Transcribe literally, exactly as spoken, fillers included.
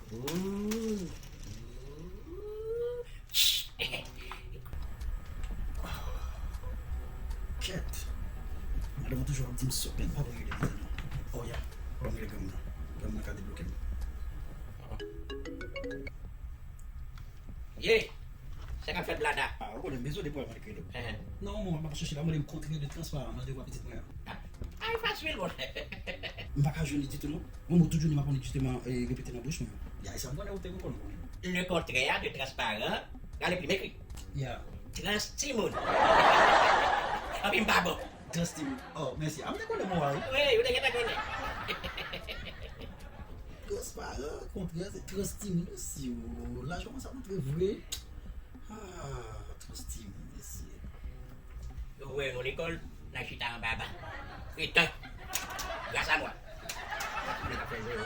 Kèt. Madanm toujou ap di m sou pèn pa pou rele madanm nan. Oh ya, pa pou rele granm nan. Granm nan ka debloke m. Ye, sa k ap fèt blada? Ah, ou konnen m bezwen de pwoblèm avèk rele. Non, mwen, m ap chèche la, mwen, m kontre de transparan, mwen, devwa pitit mwen an. Ah, ay fasil, bon. M pa ka jwenn li ditou, non. Mwen, mwen, tout jounen, m ap konn jisteman, eh, repete nan bouch mwen. Ya, e sa m konnen, ou te konn konnen. Le contraire de transparent, gade plim ekri. Ya. Trans timoun. Anpi m pa bon. Trans timoun. Oh, mèsi. A, m te konnen mo a, wi. Wi, ou te gentan konnen. Transparan, kontrè, se trans timoun osi. Oh, lajan sa montre vre. Ah, trans timoun, mesye. Yo voye nou lekòl, n a chita anba ban. Fretan. Gras a mwa. Tout moun ap fè zewo.